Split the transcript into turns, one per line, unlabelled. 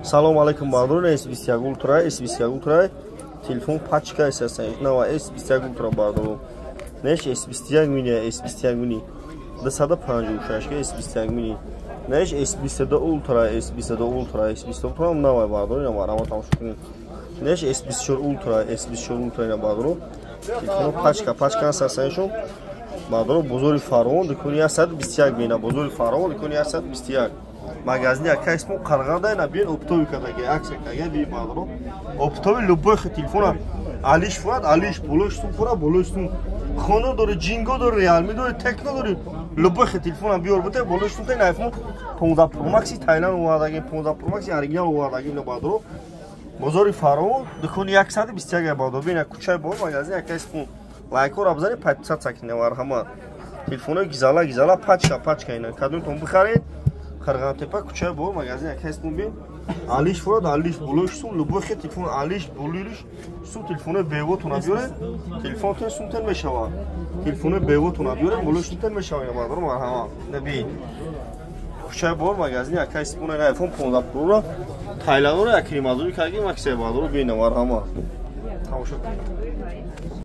Салом алейкум, бардорон. S21 Ultra, S21 Ultra, телефон пачка нава S21 Ultra, бардорон. Неш S21 mini, S21 mini 256 S21 mini. Неш S22 Ultra, S22 Ultra, S22 Ultra нава, бардорон, ина марҳамат, тамошо кунед. Неш S24 Ultra, S24 Ultra, ина, бардорон. Телефон пачка, пачка ҳастан. Бардорон, бозори Фаровон, дукони 121 бина, бозори Фаровон, дукони 121. Магазини ака исмо Қарғанда, ина биен, оптовый кадаги, акция кадаги, би, бардорон. Оптовый любой телефона алиш фурад, алиш, болош сум фурад, болош сум. Хонор дори, Ҷинго дори, Реалми дори, Техно дори, любой телефона биёр буте, болош сум. Тен iPhone 15 Pro Max Тайланд овардаги, 15 Pro Max оригинал овардаги, ина, бардорон. Бозори Фаровон, дукони 121, бардор, бина, кӯчаи бор, магазини ака исмо. Лайкҳоро бизанед, подписаться кунед, марҳамат. Телефонои гизала, гизала, пачка, пачка, ина кадомтон бихаред, Қирғантепа, кӯчаи бор, магазин ака исмо бин. Алиш фурад, алиш, болош сум, любой хе телефон алиш, болош сум. Телефонои бевотона биёред, телефонтон сумтен мешавад. Телефонои бевотона биёред, болош сумтен мешавад, ина, бардор, марҳамат. Ина бин, кӯчаи бор, магазини ака исмо. Ина iPhone 15 Pro-ро Тайландро якримазури кардем, аксия, бардоро, бина, марҳамат, тамошо кунед.